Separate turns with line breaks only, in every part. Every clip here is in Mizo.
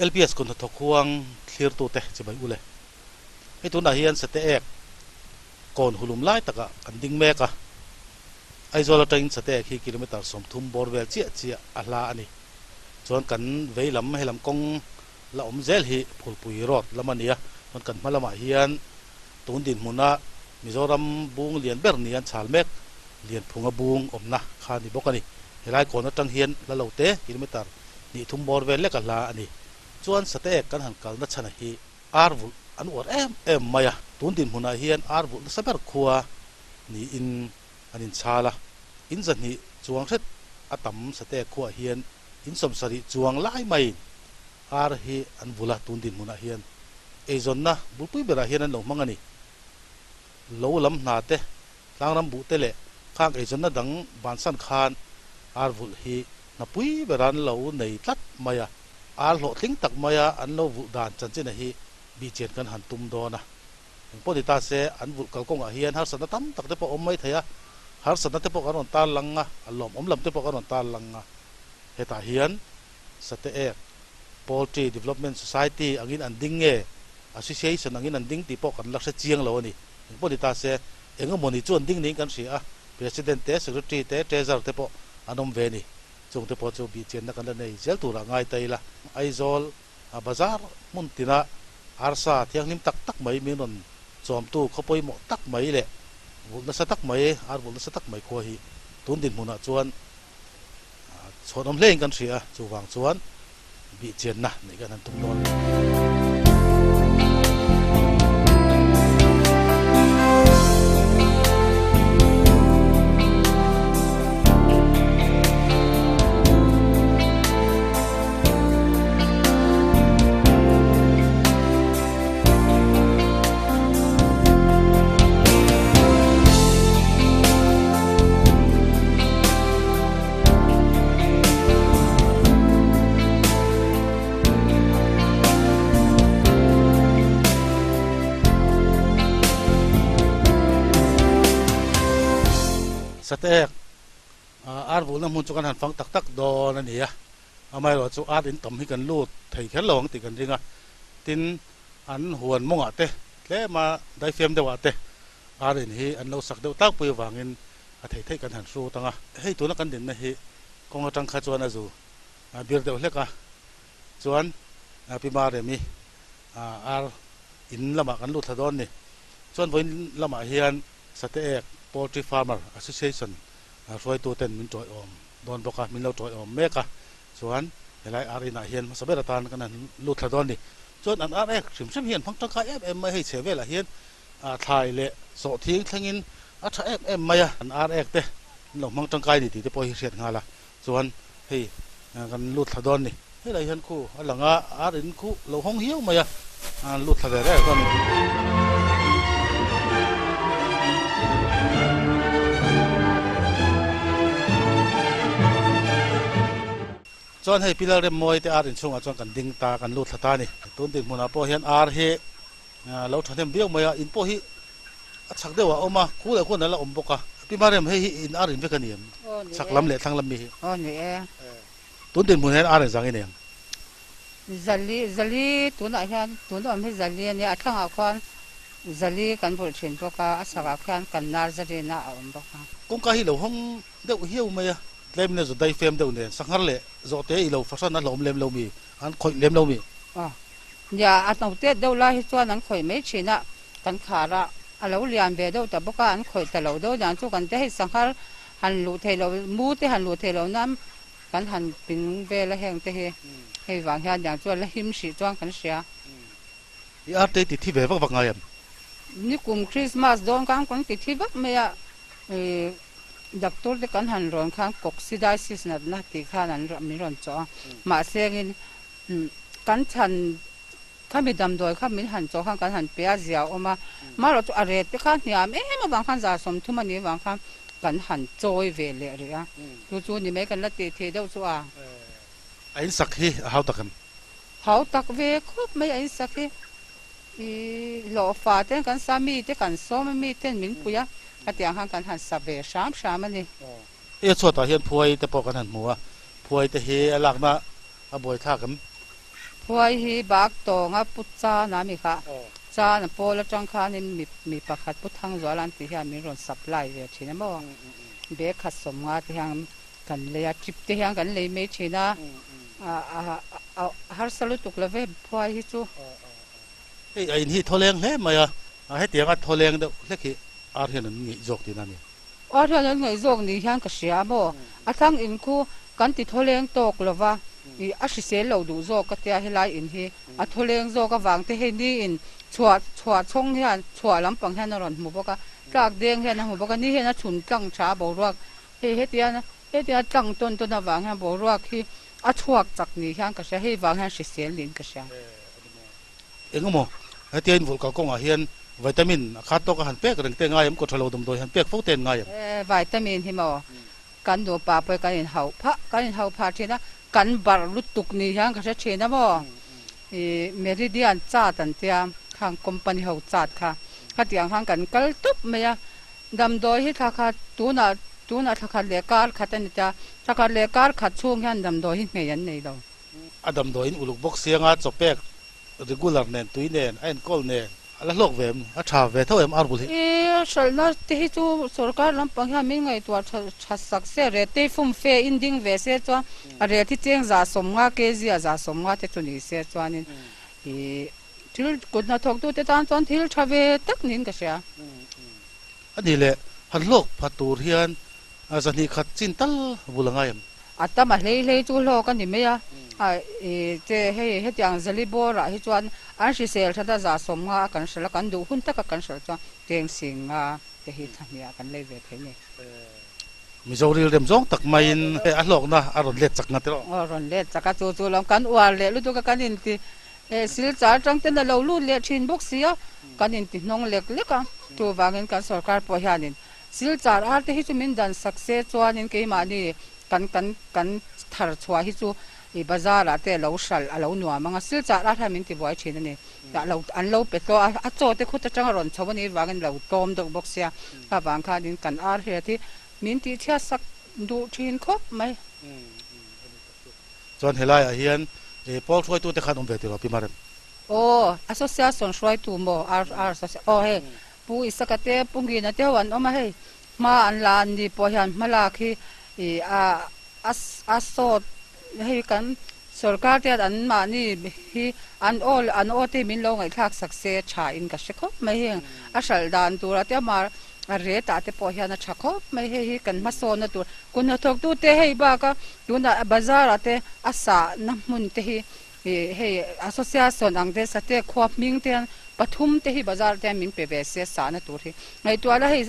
LPS kut hnathawk huang thlirtute chibai ule. Hei tunah hian Sate ek kawn hulum lai takah kan ding mek a. Aizawl atangin Sate ek hi kilometre 30 bawr vel chiah chiah a hla a ni. Chuan kan vei lam helam kawng la awm zel hi Phulpui Road lam a ni a, chuan kan hma lamah hian tun dinhmuna Mizoram bung lian ber ni an chhal mek Lianphunga bung awmna kha a ni bawk a ni. Helai kawn atang hian hla lo te kilometre hnih thum bawr vel lek a hla a ni. Chuan Sate ek kan han kalna chhana hi ar vulh an uar em em mai a, tun dinhmunah hian ar vulh nasa ber khua niin an inchhal a, in zahnih chuang hret a tam Sate khuaah hian in 70 chuang lai maiin ar hi an vulh a, tun dinhmunah hian eizawnna bulpui berah hian an lo hmang a ni. Lo lam hna te, tlangram buh te leh khang eizawnna dang bansan khan ar vulh hi hnapui berah an lo nei tlat mai a, ar hlawhtling tak maia an lo vulh dan chanchina hi bihchian kan han tum dawn a. Eng pawh ni ta se, an vulh kalkawngah hian harsatna tam tak te pawh a awm mai thei a, harsatna te pawh kan rawn tar lang a, a lawmawm lam te pawh kan rawn tar lang a. Hetah hian Sate Ek Poultry Development Society angin an ding nge, Association angin an ding tih pawh kan la hre chiang lo a ni. Eng pawh ni ta se, eng emawni chu an ding niin kan hria a, President te, Secretary te, Treasurer te pawh an awm ve a ni. Chung te pawh chu bihchianna kan la nei zel turah ngai ta ila. Aizawl Bazar hmun tina arsa thianghlim tak tak mai min rawn chawmtu khaw pawimawh tak mai leh vulh nasa tak mai, ar vulh nasa tak mai khua hi tun dinhmunah chuan chhuanawm hlein kan hria a, chuvang chuan bihchianna neih kan han tum dawn. Satek ar vulna hmun chu kan han fang tak tak dawn a ni a. Amaherawh chu ar in tam hi kan lut thei kher lo ang tih kan ring a, tin an huan mawngah te tlema daifem deuhah te ar in hi an lo sak deuh tlangpui avangin a theih theih kan han hrut ang a. Hei tuna kan dinna hi kawng atang kha chuan a zu bir deuh hlek a, chuan Pi Maremi ar in lamah kan lut thla dawn ni. Chuan vawiin lamah hian Sate Ek Poultry Farmer Association hruaitu ten min tawiawm dawn bawk a, min lo tawiawm mek a, chuan helai ar inah hian hmasa ber atan kan han lut thla dawn a ni. Chuan an ar ek hrim hrim hi an hmang tangkai em em mai, hei chhe velah hian thlai leh sawhthing thlengin a tha em em mai a, an ar ek te an lo hmang tangkai a ni tih te pawh hi hriat nghal a, chuan hei kan lut thla dawn a ni. Helai hian khu a lang a, ar in khu lo hawng hiau mai a, an lut thla ve reng dawn a ni. Chuan hei Pilar Remmawi te ar inchhungah chuan kan ding ta, kan lut thla ta a ni. Tun dinhmunah pawh hian ar hi lo thahnem viau mai a, in pawh hi a chhak deuh a awm a, khu leh khuan a la awm bawk a. Pi Mariam, hei hi in ar in vek a ni em? Chhak lam leh thlang lam mi hi.
Aw ni e.
Tun dinhmun hian ar engzang i nei ang?
Zali, Zali tunah hian tun awm hi Zali a nia, a thlangah khuan Zali kan vulh thin bawk a, a chhakah khian kan nar Zarina a awm bawk a.
Kawngka hi lo hawng deuh hiau mai a, tlem in a zu dai fem deuh nen, sanghar leh zawhte i lo fahran a hlawm lem lo mi, an khawih lem lo mi?
Aw, nia, a hnote deuh lai hi chuan an khawih mai thin a, kan khar a, a lo lian ve deuh ta bawk a, an khawih ta lo deuh dan chu kan ti hei sanghar han luh theih loh, mu te han luh theih loh nan Kan han ping vel a heng te hi hei vang hian tiang chuan la him hrih chuan kan hria.
I ar te i ti thi ve vak vak ngai em?
Nikum Christmas dawn khan kan ti thi vak mai a, i doctor te kan han rawn khan coccidiasis natna tih khan an min rawn chawh a, mahse engin kan chhan khami damdawi kha min han chawh khan kan han pe a zia a awm a, marawh chu a ret te kha hniam em avang khan 30 a nih avang khan kan han chawi ve leh rih a, chu chu ni mai kan la tih theih deuh chu a.
A in sak hi a hau tak em?
Hau tak ve khawp mai a in sak hi, i hlawhfa ten kan sa, mi te kan sawm a, mi ten min pui a, hetiang khan kan han sa ve hram hram a ni.
Hei a chhuatah hian phuai te pawh kan han hmu a, phuai te hi a lakna a buaithlak em?
Phuai hi bak tawnga pu chan a mi kha chan a pawl atang khanin mi mi pakhat pu Thangzuala an tih hian min rawn supply ve thin a maw? Bag khat sawmnga te hian kan lei a, trip te hian kan lei mai thin a, a harsa lutuk lo ve phuai hi chu.
Hei a in hi thawleng hle mai a, hetianga thawleng deuh hlek hi ar hian an ngeih zawk tihna a ni.
Ar hian an ngeih zawk ni hian ka hria a maw? A thlang in khu kan ti thawleng tawk lo va, ih a hrisel lo duh zawk ka tia helai in hi a thawleng zawk avang te hei ni in chhuah chhuah chhawng hian chhuah lampang hian a rawn hmu bawk a, tlak deng hian a hmu bawk a, ni hian a chhun tlang tha a boruak hei hetian hetiang tlang tawn tawn avang hian boruak hi a chhuak chak ni hian ka hria, hei vang hian hrisel niin ka hria.
Engemaw hetia in vulh kalkawngah hian vitamin a khat tawk a han pek reng te ngai em, kawtha lo damdawi han pek fo te an ngai em?
E, vitamin hi maw kan nupa pawh kan inhauh phah, kan inhauh phah thin a, kan barh lutuk ni hian ka hre thin a maw, i Meridian chat an tia, khang company ho chat kha, khatiang khan kan kal tawp mai a, damdawi hi thla khat tunah tunah thla khat leh kar khat a ni ta, thla khat leh kar khat chhung hian damdawi hi nghei an nei lo.
A damdawiin uluk bawk sianga chawpek regular nen tui nen a enkawl nen a la hlawk ve em? A tha ve tho em arbul hi?
I hralhna te hi chu sorkar lampang hian min ngaihtuah tha tha sak se, ret te hi fum fe in ding ve se chuan a ret hi cheng za sawmnga kg a za sawmnga te chu ni se chuanin i thil kut hnathawktu te tan chuan thil tha ve tak niin ka hria.
A ni leh, han hlawk phat tur hian zahnih khat chin tal bul a ngai em?
A tam a hlei hlei chu hlawk a ni mai a, che hei hetiang zali bawrah hi chuan an hrisel that a za sawmnga a kan hralh a, kan duh hun taka kan hralh chuan cheng singa te hi thla hniah kan lei ve thei ni.
Mizo rilrem zawng tak maiin a hlawkna a rawn let chak nga tiraw?
Aw rawn let chak a, chu chu lawm kan uar leh lutuk a kan inti He silchar tang ten a lo lut leh thin bawk si a, kan inti hnawng lek lek a, chuvangin kan sorkar pawh hianin silchar ar te hi chu min dan sak se chuanin keimahni kan kan kan thar chhuah hi chu i bazar ah te a lo hralh a lo nuam ang a, silchar ar hian min ti buai thin a ni, lo an lo pe tawh a, a chaw te khut atanga rawn chho a nih vangin lo tlawm deuh bawk sia, avang khanin kan ar hriat hi min tih chhiat sak duh thin khawp mai.
Chuan helaiah hian pawl hruaitute khan awm ve tiraw Pi Marem?
Aw, Association hruaitu maw? RR Association, aw hei Pu Isaka te Pu Ngina te ho an awm a hei, hma an la an ni pawh hian hmalak hi ih a a sawt hei kan sorkar te hian an mahni hi an aw an aw te hi min lo ngaihthlak sak se tha in ka hre khawp mai heng a hralh dan turah te amah A retah te pawh hian a tha khawp mai, hei hi kan hmasawnna tur kut hnathawktute hei baka tunah bazar ah te a sahna hmun te hi ih hei association ang te sate khua hming te hian pathum te hi bazar te hian min pe ve se sahna tur hi ngaihtuah la hei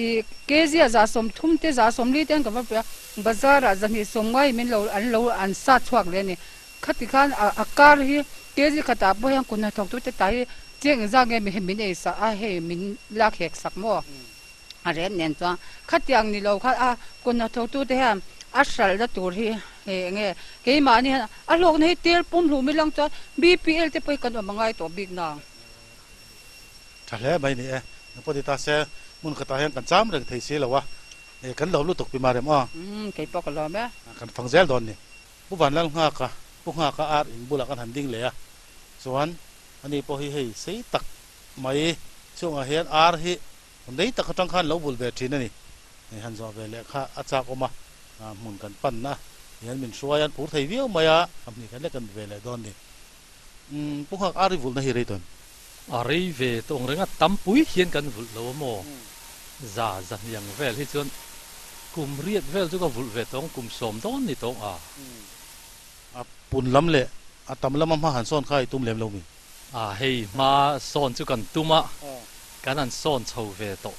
ih kg ah za sawmthum te za sawmli te hian ka va pe a bazar ah zahnih sawm ngai min lo an lo an sat chhuak leh a ni. Khati khan a kar hi kg khatah pawh hian kut hnathawktute ta hi chiang engzat nge mi min ei sak a hei min lak hek sak maw a ret nen chuan khatiang ni lo kha a kut hnathawktute hian a hralhna tur hi hei enge keimahni hian a hlawkna hi tel pum hluh mi lang chuan BPL te pawh hi kan awm a ngai tawh bik nang.
Tha hle mai ni e, engpawh ni ta se hmun khatah hian kan cham reng thei si lo a, kan lo lutuk pi Marem aw.
Umm kei pawh ka lawm e.
Kan fang zel dawn ni. Pu Vanlal Nghaka, Pu Nghaka ar in bulah kan han ding leh a, chuan ani pawh hi hei sei tak mai chungah hian ar hi rei tak atang khan lo bul ve thin a ni. Hei han zawh ve leh kha a chak awm a, hmun kan panna hian min hruai a, an phur thei viau mai a, hmih khat lek kan be ve leh dawn ni. Umm Pu Nghak ar i vulhna hi rei tawn?
A rei ve tawng reng a, tampui hian kan vulh lo a maw? Za zahniang vel hi chuan kum riat vel chu ka vulh ve tawng, kum sawm dawn ni tawng a.
A pun lam leh a tam lama hma han sawn kha i tum lem lo mi?
A, hei hma sawn chu kan tum a, kan han sawn chho ve tawh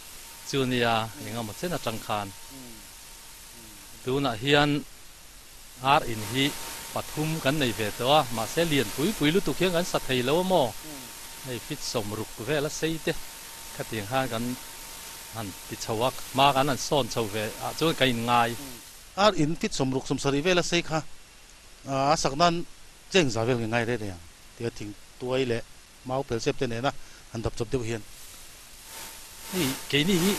chu nia engemaw chen atang khan. Tunah hian ar in hi pathum kan nei ve tawh a, mahse lian pui pui lutuk hian kan sa thei lo a maw? Hei fit sawmruk vel a sei te. Khatiang khan kan han ti chho a, hma kan han sawn chho ve ah chuan ka inngai.
Ar in fit sawmruk sawmsarih vel a sei kha a sak nan cheng za vel nge ngai reng reng ang tia thing tuai leh mau pel sep te nena han dap chawp deuh hian.
Hei keini hi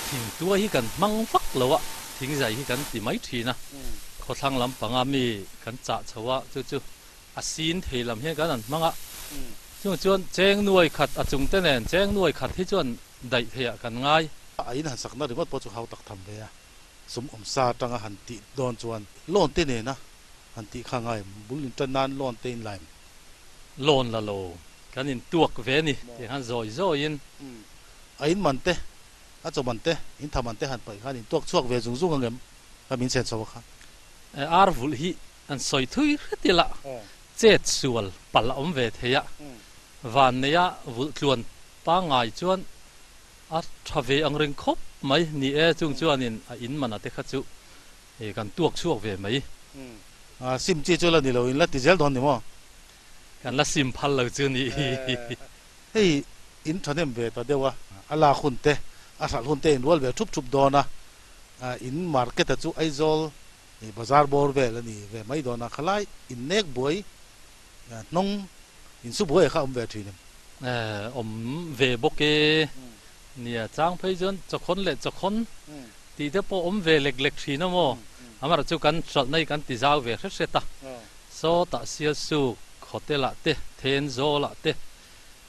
thing tuai hi kan hmang vak lo a, thing zai hi kan ti mai thin a, khawthlang lampanga mi kan chah chho a chu chu. A sin thei lam hian kan han hmang a, chung chuan cheng nuai khat a chung te nen cheng nuai khat hi chuan daih theiah kan ngai.
A in han sakna ringawt pawh chu hau tak tham ve a, sum awm sa atanga han tih dawn chuan loan te nena han tih kha ngai bul in tan nan loan te in laim.
Loan la lo kan in tuak ve a ni tih khan zawi zawiin.
A in man te, a chaw man te, in tha man te han paih khan in tuak chhuak ve zung zung ang em kha min chen chho a kha.
Ar vulh hi An sawi thui hret ila, chet sual palh a awm ve thei a, vanneia vulh tluan pangngai chuan a tha ve ang reng khawp mai. Ni e, chung chuanin a in mana te kha chu kan tuak chhuak ve mai.
Sim chi chu la ni lo, in la ti zel dawn ni maw?
Kan la sim phal lo chu ni.
Hei in thahnem ve ta deuh a, a lak hun te, a hralh hun te in rual ve thup thup dawn a, in market a chu Aizawl Hei bazar bawr vel a ni ve mai dawn a, khalai innek buai hnawng insu buai kha awm ve thin em?
Awm ve bawk e. Nia, chang phei chuan chawkhawn leh chawkhawn tih te pawh awm ve lek lek thin a maw? Amaherawh chu kan hralhna hi kan ti zau ve hret hret a, sawtah Sialsuk hotel ah te, Thenzawl ah te,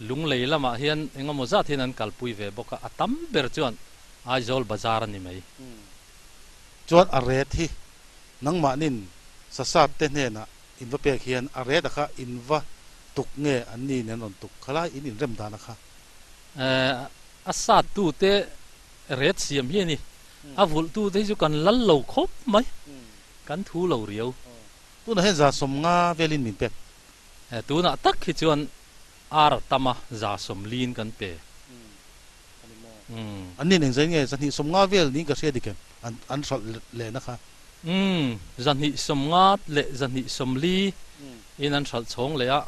Lunglei lamah hian engemaw zat hian an kalpui ve bawk a, a tam ber chuan Aizawl bazar a ni mai.
Chuan a ret hi nangmahnin sasat te hnenah in va pek hian a ret a kha in va tuk nge an ni nen rawn tuk khalai in inrem dan a kha.
A sat tu te ret siam hi a ni. A vulh tu te hi chu kan lal lo khawp mai. Kan thu lo riau.
Tunah hian 150 velin min pek.
Tunah tak hi chuan ar tama 140in kan pe.
Umm. An nin engzai nge 250 vel niin ka hria dik em? An an hralh lehna kha.
Umm, 250 leh 240 in an hralh chhawng leh a.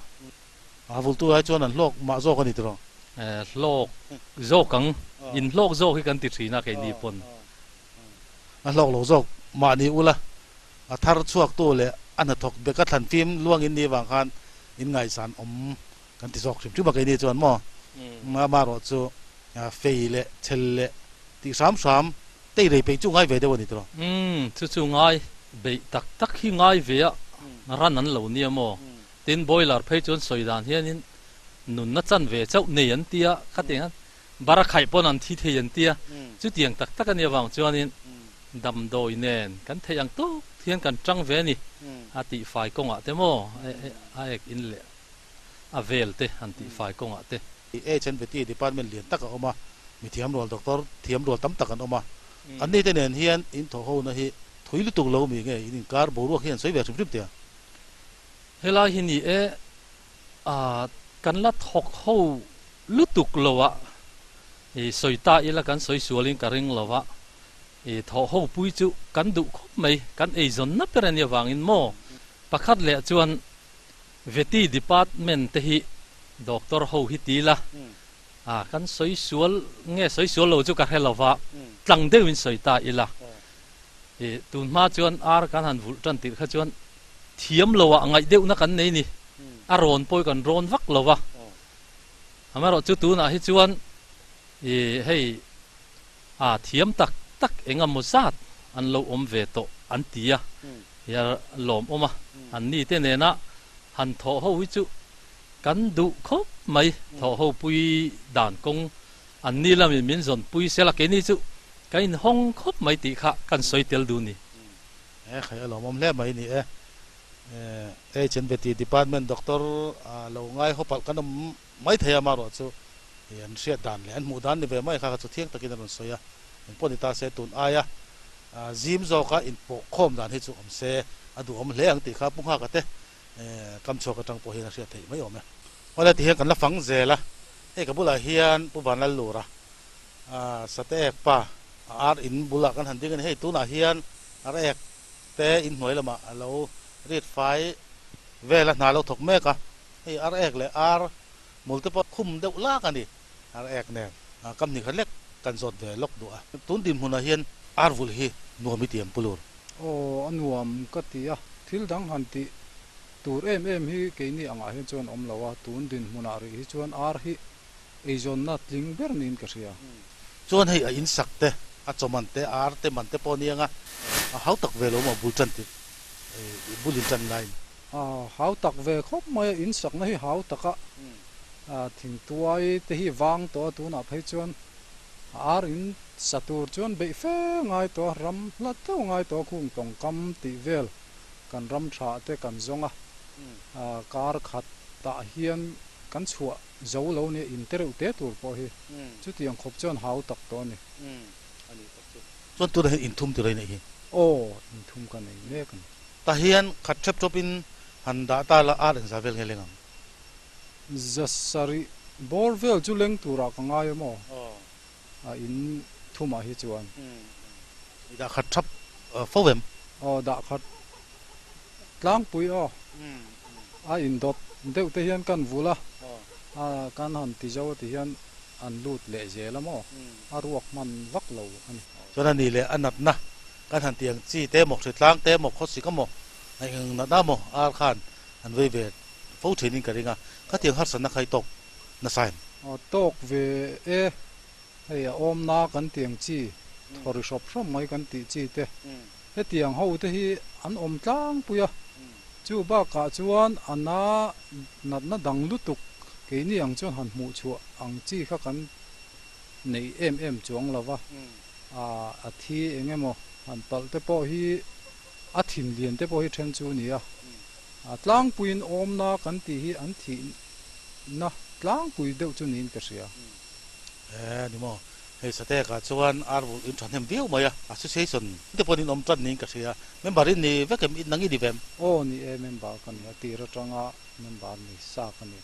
A vultu ai chuan an hlawk mah zawk a ni tiraw?
Eh, hlawk zawk ang. In hlawk zawk hi kan ti thin a keini pawn.
A hlawk lo zawk mahni ula a thar chhuaktu leh a hnathawk beka thlan fim luangin ni vang khan in ngaihsan awm Kan ti zawk hrim hrim a keini chuan maw amaherawh chu fei leh chhel leh tih hram hram tei rei peih chu ngai ve deuh a ni tiraw?
Umm chu chu ngai beih tak tak hi ngai ve a ran an lo nia maw? Tin boiler phei chuan sawi dan hianin nunna chan ve chauh nei an tia khatiang hian bara khaih pawn an thi thei an tia chutiang tak tak a nih avang chuanin damdawi nen kan theih ang tawk hian kan tang ve a ni a tihfai kawngah te maw a ek in leh a vel te han tih fai kawngah te.
HNVT department lian tak a awm a, mi thiam rual doctor thiam rual tam tak an awm a. Anni te nen hian in thawh hona hi thui lutuk lo mi nge in inkar boruak hi an sawi ve hrim hrim teh a.
Helai hi ni e, a kan la thawk ho lutuk lo a, i sawi ta ila kan sawi sualin ka ring lo a, i thawh ho pui chu kan duh khawp mai, kan eizawnna ber a nih avangin maw? Pakhat leh chuan Vety department te hi doctor ho hi ti ila, a kan sawi sual nge sawi sual lo chu ka hre lova, tlang deuhin sawi ta ila. I tun hma chuan ar kan han vulh tan tirh kha chuan thiam lo ah ngaih deuhna kan nei ni, a rawn pawh hi kan rawn vak lo va. Amaherawh chu tunah hi chuan i hei a thiam tak tak eng emaw zat an lo awm ve tawh an ti a. Hi a lawmawm a, anni te nena han thawh ho hi chu kan duh khawp mai, thawh ho pui dan kawng anni lamin min zawn pui sela keini chu kan inhawng khawp mai tih kha kan sawi tel duh ni.
He khai a lawmawm hle mai ni e. HNVT department doctor lo ngai haw palh kan awm mai thei a, amaherawh chu an hriat dan leh an hmuh dan ni ve mai kha kha chu thiang takin a rawn sawi a, engpawh ni ta se tun aia Zim zawka inpawh khawm dan hi chu awm se a duhawm hle ang tih kha Pu Nghaka te kam chhuak atang pawh hian a hriat theih mai awm e. Awle ti hian kan la fang zel a, hei ka bulah hian Pu Vanlallura Sate ek pa a ar in bulah kan han ding a ni. Hei tunah hian ar ek te in hnuai lamah a lo rit fai vel a, hna lo thawk mek a, hei ar ek leh ar mul te pawh khum deuh lak a ni. Ar ek nen kam ni kha lek kan zawt ve lawk duh a. Tun dinhmunah hian ar vulh hi nuam i ti em Pulur?
Aw, a nuam ka ti a. Thil dang han tih tur em em hi keini angah hian chuan awm lo a, tun dinhmunah rih hi chuan ar hi eizawnna tling ber niin ka hria.
Chuan hei a insak te, a chaw man te, a ar te man te pawh a ni ang a, a hau tak ve lo maw bul tan tirh, bul in tan laiin.
Hau tak ve khawp mai a, in sakna hi hau tak a, thingtuai te hi vang tawh a, tunah phei chuan ar in sa tur chuan beih fe ngai tawh a, ram hla deuh ngai tawh a, khung tawngkam tih vel kan ram tha te kan zawng a, kar khat tah hian kan chhuah zo lo nia in te reuh te tur pawh hi chutiang khawp chuan hau tak tawh a ni.
Chuan tunah hian inthum tir a i neih hi?
Aw, inthum ka nei mek a ni.
Tah hian khat ṭhep ṭawpin han dah ta la ar engzah vel nge leng ang?
Za sarih bawr vel chu leng turah ka ngai a maw? A in thumah hi chuan.
I dah khat ṭhap fo em?
Aw, dah khat tlangpui aw. A indawt deuh te hian kan vul a, kan han ti zo ti hian an lut leh zel a maw? A ruak hman vak lo a ni.
Chuan a ni leh a natna Kan han ti ang chi te maw, hritlang te maw, khawsik a maw, eng eng natna maw ar khan an vei ve fo thin in ka ring a, khatiang harsatna kha i tawk nasa em?
Aw tawk ve e, hei a awmna kan ti ang chi, thawri hrawp hrawp mai kan tih chi te, hetiang ho te hi an awm tlangpui a, chu bakah chuan a na natna dang lutuk keini ang chuan han hmuh chhuah ang chi kha kan nei em em chuang lo va. A thi eng emaw han palh te pawh hi a thin lian te pawh hi then chu a ni a, a tlangpuiin awmna kan tih hi an thihna tlangpui deuh chu niin ka hria.
E ni maw, hei Satekah chuan ar vulh in thahnem viau mai a, association te pawhin in awm tan niin ka hria, member in ni vek em, nang i ni ve em?
Aw ni e, member ka ni a, tir atanga member ni sa ka ni.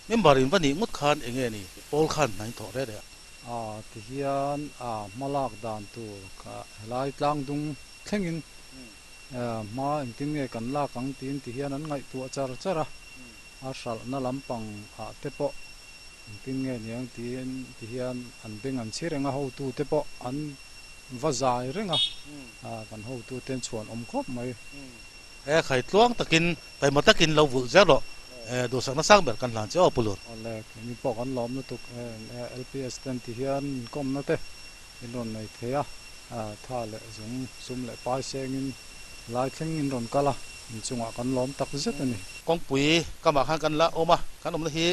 Member in va nih ngawt khan eng nge ni, pawl khan hna in thawh reh reh a.
A ti hian a hmalak dan tur kha helai tlangdung thlengin hma engtin nge kan lak ang tiin ti hian an ngaihtuah char char a, a hralhna lampang ah te pawh engtin nge niang tiin ti hian an beng an chhi reng a, hotu te pawh an va zai reng a, kan hotu ten chhuan awm khawp mai.
He khai tluang takin Taima takin lo vulh zel rawh. Duhsakna sang ber kan hlan che aw Pu Lur.
Awle, keini pawh kan lawm lutuk LPS ten ti hian inkawmna te in rawn nei thei a, tha leh zung sum leh pai sengin lai thleng in rawn kal a, inchungah kan lawm tak zet a ni.
Kawngpui kamah khan kan la awm a, kan awmna hi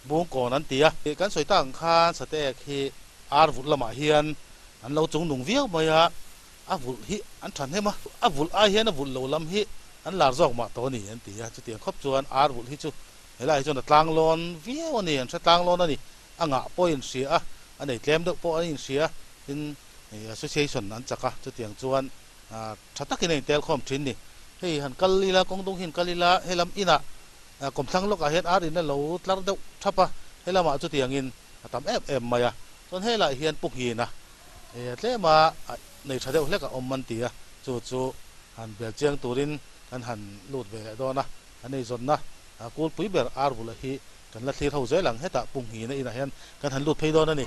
Bungkawn an ti a. Kan sawi tak ang khan Sateek hi ar vulh lamah hian an lo chungnung viau mai a, A vulh hi an tha hnem a, a vulh ai hian a vulh lo lam hi an lar zawk mah tawh a ni an ti a, chutiang khawp chuan ar vulh hi chu helaiah hi chuan a tlang lawn viau a ni, an hre tlang lawn a ni, a ngah pawh a inhria a, a nei tlem deuh pawh a inhria, tin association an chak a, chutiang chuan tha takin a intel khawm thin ni. Hei han kal ila, kawng dung hi han kal ila, helam inah kawmthlang lawkah hian ar in a lo tlar deuh thap a, helamah chutiangin a tam em em mai a, chuan helaiah hian pu nghina Hei a tlem a, nei tha deuh hlek a awm an ti a, chu chu han bel chiang turin kan han lut ve leh dawn a, an eizawnna kulpui ber ar bula hi kan la thlir ho zel ang, hetah Pu Nghina inah hian kan han lut phei dawn a ni.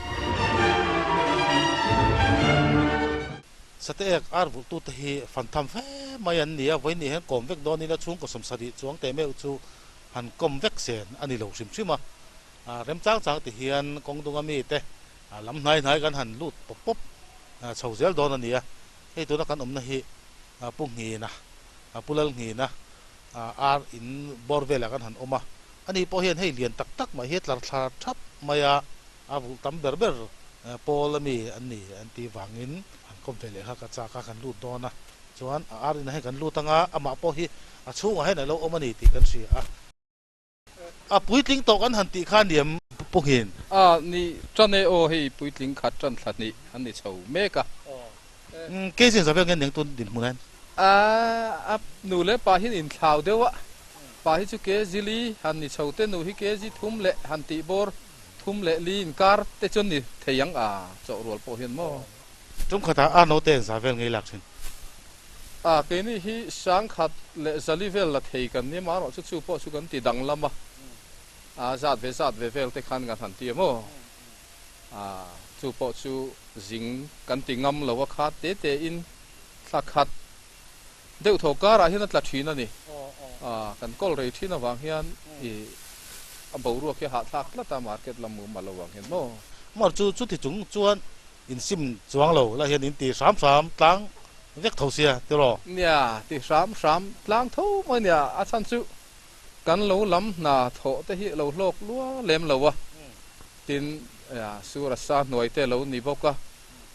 Sate ek ar vulhtute hi fan tham fe mai an ni a, vawiin hian kawm vek dawn ila chhungkaw sawmsarih chuang teh meuh chu han kawm vek sen a ni lo hrim hrim a, remchang chang ti hian kawng dunga mite Lam hnai hnai kan han lut pawp pawp chho zel dawn a ni a, hei tuna kan awmna hi Pu Nghina, Pu Lal Nghina ar in bawr velah kan han awm a, ani pawh hian hei lian tak tak mai hi a tlar thla thap mai a, a vulh tam ber ber pawl ami an ni an tih vangin han kawm ve leh kha ka chak a, kan lut dawn a, chuan a ar inah hian kan lut anga amah pawh hi a chhungah hian a lo awm a ni tih kan hria a. A puitling tawh kan han tih kha niam pawhin.
A ni tan e aw hei puitling khat tan thla hnih an ni chho mek a.
Kei zin zavel nge neng tun dinhmun en?
A nu leh pa hian inthlau deuh a, pa hi chu kg li han ni chho te nu hi kg thum leh han tih bawr thum leh li inkar te chuan ni thei ang a chawh rual pawh hian maw.
Tum khatah a naute en zavel ngei lak thin.
A, keini hi sangkhat leh zali vel la thei kan ni amaherawh chu chu pawh chu kan ti danglam a, a zat ve zat ve vel te khan kan han ti a maw? A, chu pawh chu zing kan ti ngam lo a kha te te in thla khat deuh tho karah hian a tla thin a ni. A, kan kawl rei thin avang hian i a boruak hi a hahthlak tlat a market lam mum a lo ang hian maw?
Amaherawh chu chuti chung chuan insim chuang lo la hian in ti hram hram tlang. vek tho sia tiraw?
Nia, ti hram hram tlang tho mai nia, a chhan chu kan lo lam hna thawh te hi lo hlawk lua lem lo a, tin sur a sa hnuai te lo ni bawk a,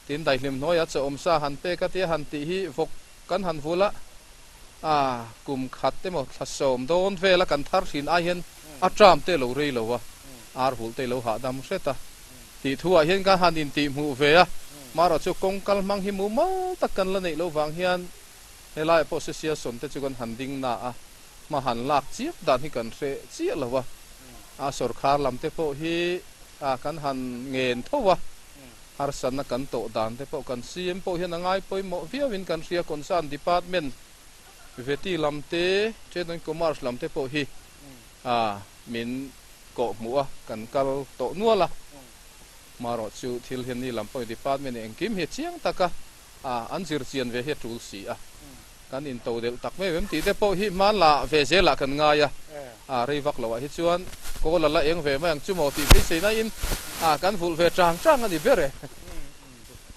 tin daihlim hnuaia chawhawm sa han pek a tia han tih hi vawk kan han vul a, a kum khat emaw thla sawm dawn vela kan thar thin ai hian a tram te lo rei lo a, ar vulh te lo hahdam hret a. Tih thuah hian kan han intih hmuh ve a, marawh chu kawng kal hmang hi mumal tak kan la neih loh vang hian helaiah pawh Sesiasawn te chu kan han ding na a, hma han lak chiap dan hi kan hre chiah lo a, a sawrkhar lam te pawh hi a kan han ngen tho a, harsatna kan tawh dan te pawh kan CM pawh hian a ngai pawimawh viauin kan hria, concern department Veti lam te, Trade and Commerce lam te pawh hi a min kawh hmuh a, kan kal tawh nual a. Marawh chu thil hian ni lam pawhin department in engkim hi a chiang tak a, an zir chian ve hi a tul si a. Kan into delh tak mai em tih te pawh hi hman la ve zelah kan ngai a, rei vak loh ah hi chuan kawl a la eng ve mai ang chu maw tih beisei na in kan vulh ve chang chang a ni ber e.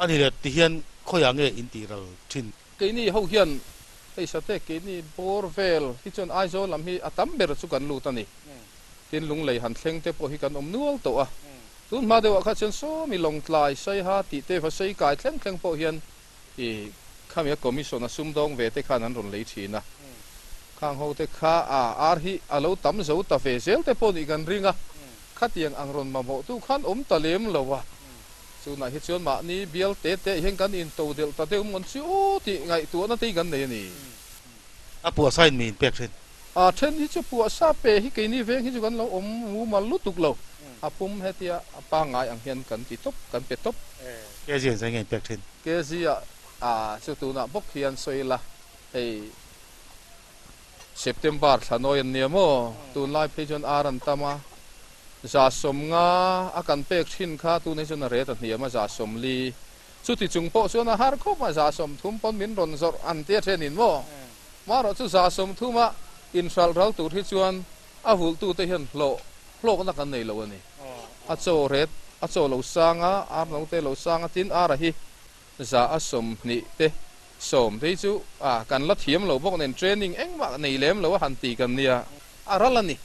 A ni le, tihian khawiah nge in tih ral thin?
Keini ho hian hei sate keini bawr vel hi chuan Aizawl lam hi a tam ber chu kan lut a ni. Tin Lunglei han thleng te pawh hi kan awm nual tawh a. Tun hma deuhah kha chuan sawmi Lawngtlai, Saiha tih te va sei kai thleng thleng pawh hian i khami a commission a sumdawng ve te khan an rawn lei thin a. Khang ho te kha a ar hi a lo tam zo ta ve zel te pawh nih kan ring a. Khatiang ang rawn mamawh tu khan awm ta lem lo a. Chunah hi chuan mahni bial te te hian kan into delh ta deuh mawn chu aw tih ngaihtuahna te hi kan nei a ni.
A puahsa in mi in pek thin.
A then hi chu puahsa pe hi keini veng hi chu kan lo awm mumal lutuk lo. A pum hetia a pangngai ang hian kan ti tawp, kan pe tawp.
KZ in zai nge in pek thin.
KZ ah chu tunah bawk hian sawi ila hei September thla nawi an nia maw? Tunlai phei chuan ar an tam a, 150 a kan pek thin kha tunah hi chuan a ret a hniam a, 140. Chuti chung pawh chuan a har khawp a, 30 pawn min rawn zawrh an tia thenin maw? Marawh chu 30 a inhralh ral tur hi chuan a vulhtute hian hlawh hlawkna kan nei lo a ni. A chaw ret a chaw lo sang a, ar note lo sang a, tin ara hi 120 te 10 te hi chu a kan la thiam lo bawk nen training engmah nei lem lo a han ti kan nia. A ral a ni.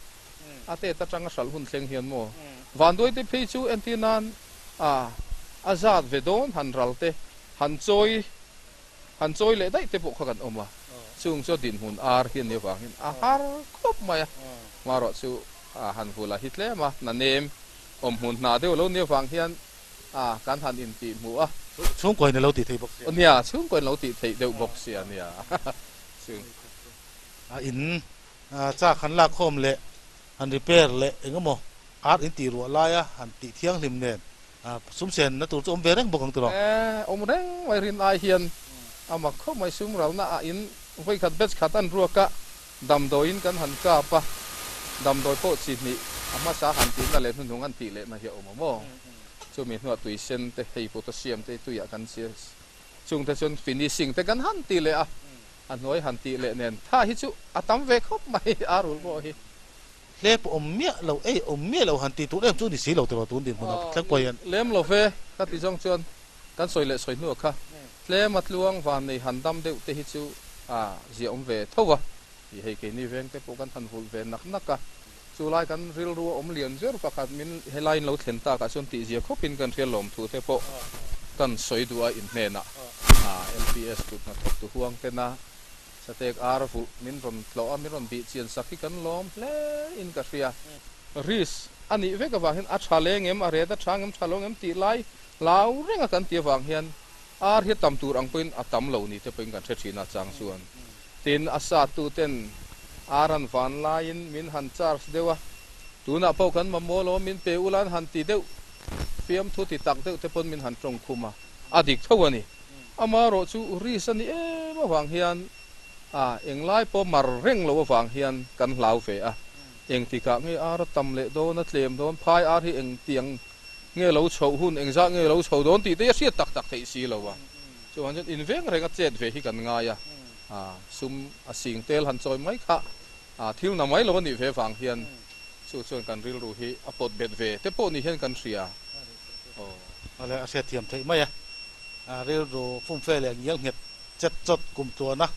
A tet atanga hralh hun thleng hian maw vanduai te phei chu entir nan a a zat ve dawn han ral te han chawi han chawi leh daih te pawh kha kan awm a, chung chu a dinhmun ar hi a nih avangin a har khawp mai a, marawh chu a han vul a hi tlem a, hna nem awmhmun hna deuh lo nih avang hian A, kan han intih hmuh a.
Chhungkawiin a lo tih theih bawk sia.
Nia, chhungkawiin a lo tih theih deuh bawk sia nia. Chung.
A in chak han lak khawm leh han repair leh eng emaw ar in tih ruah laia han tih thianghlim nen sum sen na tur chu awm ve reng bawk ang tiraw?
E, awm reng mai rin ai hian a mak khawp mai sum ralna ah in vawikhat batch khat an ruak a, damdawiin kan han kap a, damdawi pawh chi hnih a hmasa han tihna leh hnuhnung han tih lehna hi a awm a maw? Chumi hnuah tui sen te, hei potassium te hi tuiah kan chhiar chung te chuan finishing te kan han ti leh a, a hnuai han tih leh nen tha hi chu a tam ve khawp mai a rul pawh hi.
Hlep awm miah lo, ei awm miah lo han tih tur em chu ni si lo tiraw tun dinhmunah thleng pawh hian.
Lem lo ve, ka ti zawng chuan kan sawi leh sawi hnuah kha tlem a tluang van nei han dam deuh te hi chu a ziah awm ve tho a, i hei keini veng te pawh kan han vulh ve nak nak a. Chu lai kan rilru a awm lian ber pakhat min helai in lo thlen tak ah chuan tihzia khawp in kan hriat lawm thu te pawh kan sawi duh a in hnenah LPS kut hnathawk tu huang ten a Satek ar vulh min rawn tlawh a min rawn bih chian sak hi kan lawm hle in ka hria. Risk a nih vek avang hian a tha leng em a ret a tha ngem tha lo ngem tih lai hlau reng a kan ti avang hian ar hi a tam tur ang pawhin a tam lo ni te pawhin kan hre thin a chang chuan Tin, a satu ten ar an van laiin min han charge deuh a, tunah pawh kan mamawh lo a, min pe ula an han ti deuh, fiamthu ti tak deuh te pawn min han tawng khum a, a dik tho a ni. Amaherawh chu risk a ni em avang hian a englai pawh mar reng lo avang hian kan hlau ve a, engtikah nge ar a tam leh dawn, a tlem dawn, phai ar hi engtiang nge lo chhoh hun, engzah nge lo chho dawn tih te hi a hriat tak tak theih si lo a. Chuvang chuan inveng renga chet ve hi kan ngai a, sum a sing tel han chawi mai kha thil na mai lo a nih ve vang hian chu chuan kan rilru hi a pawt bet ve te pawh ni hian kan hria.
Awle a hriatthiam theih mai a, rilru fumfe leh ngial nghet chet chawt kum tluana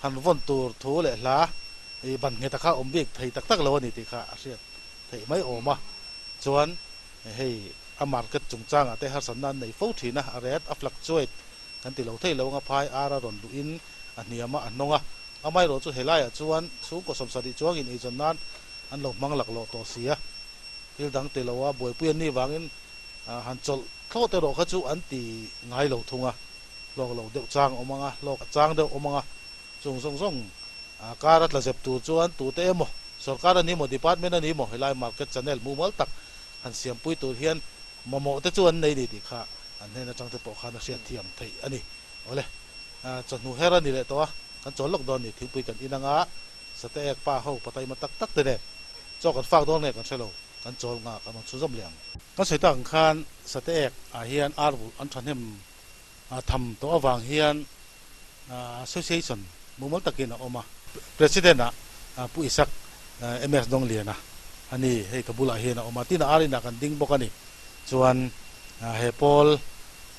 han vawn tur thu leh hla i ban nghet a kha awm bik thei tak tak lo a ni tih kha a hriat theih mai awm a. Chuan hei a market chungchangah te harsatna an nei fo thin a, a ret a fluctuate kan ti lo thei lo anga phai ar a rawn luhin a hniam a, a hnawng a. Amaherawhchu helaiah chuan chhungkaw sawmsarih chuangin eizawn nan an lo hmang laklawh tawh si a, thil dang ti loa buaipui an nih vangin han chawlh thlawt erawh kha chu an ti ngai lo thung a, hlawk lo deuh chang awm anga, hlawk chang deuh awm anga, chung zawng zawng kar a tla zep tur chuan tute emaw, sorkar a ni maw, department a ni maw, helai market channel mumal tak han siampui tur hian mamawh te chu an nei ni tih kha an hnen atang te pawh khan a hriatthiam theih a ni. Awle, chawhnu her a ni leh tawh a, kan chawl lawk dawn ni, thingpui kan in anga Sate ek pa ho pataima tak tak te nen chaw kan fak dawn nge kan hre lo, kan chawl ngah kan rawn chhunzawm leh ang. Kan sawi tak ang khan sate ek ah hian ar vulh an thahnem tham tawh avang hian association mumal takin a awm a. President ah Pu Isak MS Dawngliana a ni, hei ka bulah hian a awm a, tin a ar inah kan ding bawk a ni. Chuan he pawl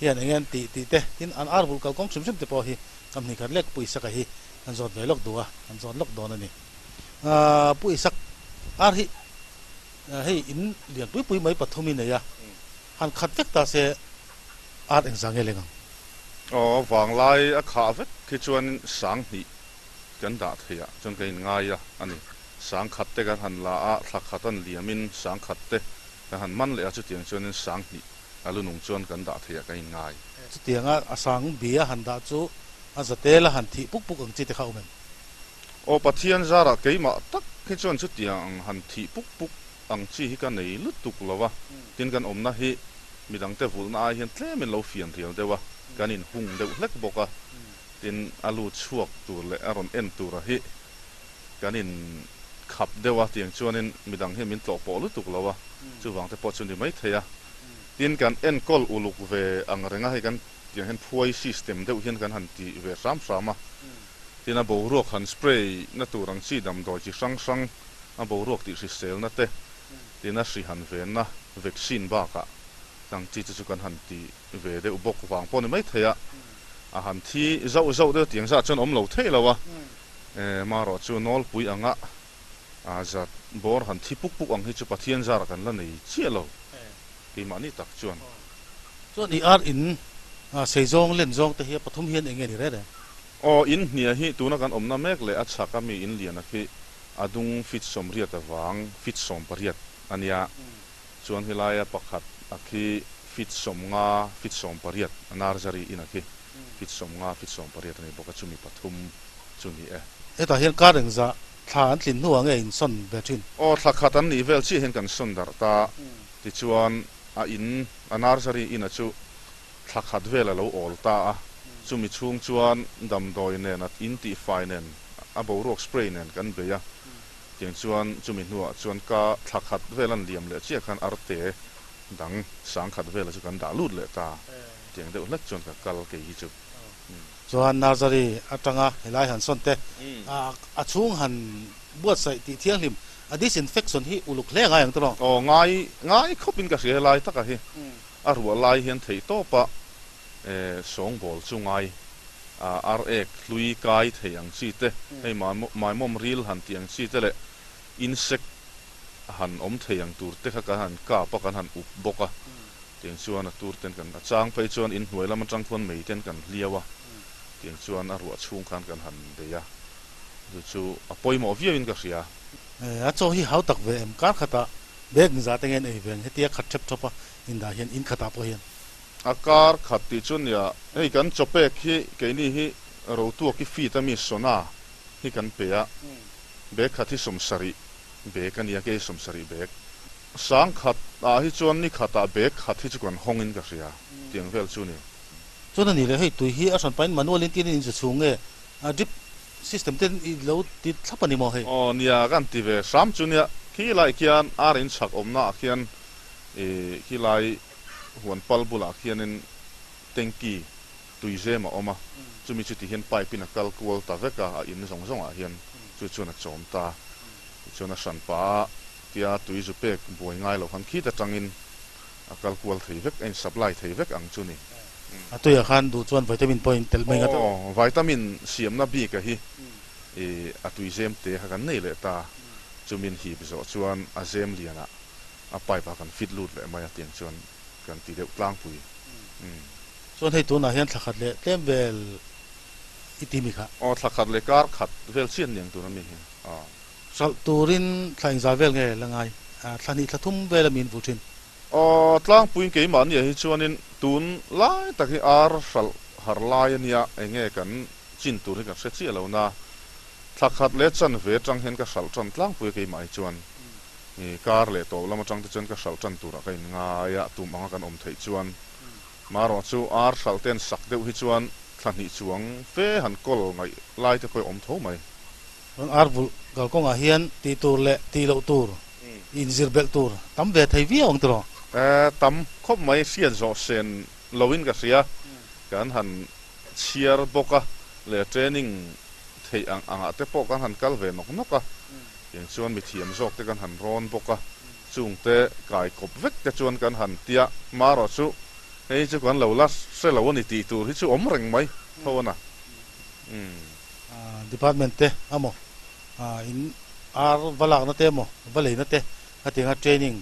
hian eng nge an tih tih te, tin an ar vulh kalkawng hrim hrim te pawh hi kam hnih khat lek Pu Isaka hi Kan zawt ve lawk duh a, kan zawt lawk dawn a ni. Pu Isak, ar hi hei in lian pui pui mai pathum i nei a, han khat vek ta se ar engzah nge leng ang?
Aw, vanglai a khah vek khi chuan sang hnih kan dah thei ah chuan kan inngai a a ni. Sang khat te kan han la a, thla khat an liamin sang khat te kan han man leh a, chutiang chuanin sang hnih a lunung chuan kan dah thei ah kan inngai.
Chutianga a sang bi a han dah chu A zatel a han thih puk puk ang chi te kha awm em?
Aw Pathian zarah keimah tak hi chuan chutiang ang han thih puk puk ang chi hi ka nei lutuk lo a, tin kan awmna hi midangte vulhna ai hian tlemin lo fian rial deuh a, kan inhung deuh hlek bawk a, tin a lut chhuak tur leh a rawn en tura hi kan in khap deuh a, tiang chuanin midang hi min tlawh pawh lutuk lo a, chuvang te pawh chu ni maithei a, tin kan enkawl uluk ve ang reng a hei kan. Tiang hian phuai system deuh hian kan han ti ve hram hram a, tin a boruak han spray na tur ang chi damdawi chi hrang hrang a boruak tih hriselna te tin a hri han venna vaccine bakah ang chi te chu kan han ti ve deuh bawk vang pawh a ni maithei a, a han thi zauh zauh deuh tiang zah chuan awm lo thei lo a, marawh chu nawlpui anga a zat bawr han thi puk puk ang hi chu Pathian zarah kan la nei chiah lo keimahni tak chuan.
Chuan i ar in sei zawng len zawng te hi a pathum hian eng nge ni reng reng?
Aw, in hnia hi tuna kan awmna mek leh a chhak a mi in lian a khi a dung feet 80 avang feet 18 a nia. Chuan helai a pakhat a khi feet 50 feet 18 a nursery in a khi feet 50 feet 18 a ni bawk a chumi pathum chu ni e.
Hetah hian kar engzah thla an tlin hnuah nge in sawn ve thin?
Aw, thla khat an nih vel chiah hian kan sawn darh ta. Tichuan a in, a nursery in a chu thla khat vel a lo awl ta a, chumi chhung chuan damdawi nen a in tihfai nen a boruak spray nen kan bei a, tiang chuan chumi hnuah chuan ka thla khat vel an liam leh chiah khan arte dang sang khat vela chu kan dah lut leh ta, tiang deuh hlek chuan ka kal kei hi chu.
Chuan nursery atanga helai han sawn te a chhung han buatsaih tih thianghlim A disinfection hi uluk hle ngai ang tawh.
Aw ngai ngai khawp in ka hria helai taka hi a ruah lai hian theih tawp a sawngbawl chu ngai a ar ek hlui kai thei ang chi te hei maimawm ril han tih ang chi te leh insect han awm thei ang tur te kha kan han kap a kan han up bawk a tiang chuan a tur ten kan a chang phei chuan inhnuai lam atang khuan mei ten kan hliau a tiang chuan a ruah chhung khan kan han bei a. Chu chu a pawimawh viau in ka hria.
A chaw hi hau tak ve em? Kar khatah bag za te ngen ei ve ang hetia khat thep thawp a indah hian in khatah pawh hian.
A kar khat tih chu nia, hei kan chaw pek hi keini hi rotuak i feet a mi sona hi kan pe a, bag khat hi 70 bag a nia, kei 70 bag. Sang khat ah hi chuan ni khatah bag khat hi chu kan hawng in ka hria, tiang vel chu ni.
Chuan a ni le, hei tui hi a hran pahin manual in tin in inzu chhung nge A drip system te i lo ti thlap a ni maw hei?
Aw nia kan ti ve hram chu nia, khi lai khian ar in chhak awmna ah khian i khi lai huan pal bulah khianin tanky tui zem a awm a, chumi chu ti hian pipe in a kal kual ta vek a, a in zawng zawng ah hian chu chuan a chawm ta, tichuan a hran pah a tia tui zu pek buai ngai lo khan khit atangin a kal kual thei vek, a in supply thei vek ang chu ni.
A tuiah khan duh chuan vitamin pawh in telh mai ngat a.
Aw, vitamin siamna bik a hi i a tui zem te kha kan nei leh ta. Chumin hip zawh chuan a zem lianah a pipe ah kan fit lut leh mai a tiang chuan kan ti deuh tlangpui. Umm.
Chuan hei tunah hian thla khat leh tlem vel i ti mi kha.
Aw, thla khat leh kar khat vel chian niang tuna mi hi. Aw.
Hralh turin thla engzah vel nge la ngai? Thla hnih thla thum vel a min vul thin.
Aw, tlangpuiin keimahni ah hi chuanin tun lai tak hi ar hralh har lai a nia, enge kan chin tur hi kan hre chiah lo na. Thla khat leh chanve atang hian ka hralh tan tlangpui a keimah hi chuan kar leh tawp lam atang te chuan ka hralh tan turah ka inngai a, tum anga kan awm theih chuan marawh chu ar hralh ten sak deuh hi chuan thla hnih chuang fe han kawl ngaih lai te pawh a awm tho mai.
Chuan ar vulh kalkawngah hian tih tur leh tih loh tur, inzir belh tur tam ve thei viau ang tiraw?
Tam khawp mai hriat zawh sen loin ka hria, kan han chhiar bawk a leh training theih ang angah te pawh kan han kal ve nawk nawk a, tiang chuan mithiam zawk te kan han rawn bawk a, chung te kai kawp vek te chuan kan han tia marawh chu hei chu kan lo la hre lo a ni tih tur hi chu awm reng mai tho a na. Umm.
Department te amaw in ar va lakna te emaw va leina te Hetianga training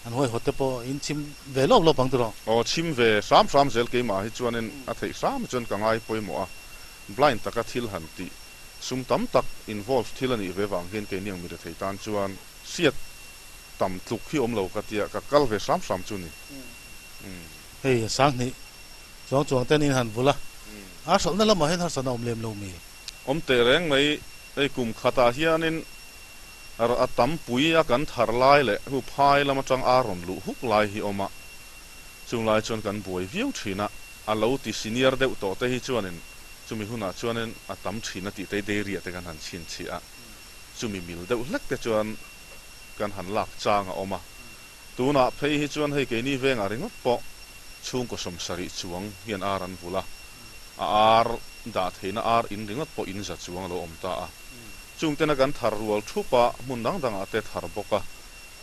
an huaihawt te pawh in chhim ve lawp lawp ang tiraw?
Aw, chhim ve hram hram zel keimah hi chuanin a theih hram chuan ka ngai pawimawh a, blind taka thil han tih sum tam tak involve thil a nih ve vang hian keini ang mi rethei tan chuan hriat tam tluk hi awm lo ka tia ka kal ve hram hram chu ni. Umm.
Hei Sanghnih chuang chuang ten in han vul a, a hralhna lamah hian harsatna awm lem lo mi?
Awm teh reng mai, hei kum khatah hianin A tam pui a kan thar lai leh hu phai lam atang a rawn luh huk lai hi awm a, chung lai chuan kan buai viau thin a, a lo ti senior deuh tawh te hi chuanin chumi hunah chuanin a tam thin a tih te dairy-ah te kan han chhinchhiah a, chumi mil deuh hlek te chuan kan han lak chang a awm a, tunah phei hi chuan hei keini vengah ringawt pawh chhungkaw sawmsarih chuang hian ar an vulh a, a ar dah theihna ar in ringawt pawh in za chuang a lo awm ta a. Chung tena kan thar rual thup a, hmun dang dangah te thar bawk a,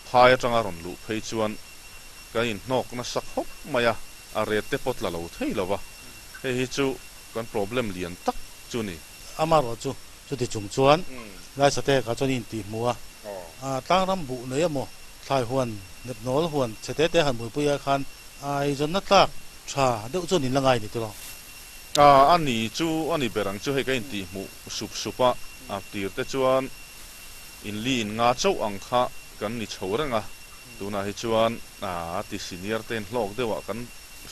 phai atanga rawn luh phei chuan kan inhnawk nasa khawp mai a, a ret te pawh tla lo thei lo va, hei hi chu kan problem lian tak chu ni.
Amaherawh chu chuti chung chuan Laisate kha chuan i intih hmu a, tlangram buh nei emaw thlai huan nepnawl huan chhe te te han buaipui ah khan eizawnna tlak tha deuh chuan in la ngai ni tiraw?
A ni chu a ni ber ang chu hei ka intih hmuh sup sup a, a tir te chuan in li in nga chauh ang kha kan ni chho reng a, tunah hi chuan a ti senior te in hlawk deuh ah kan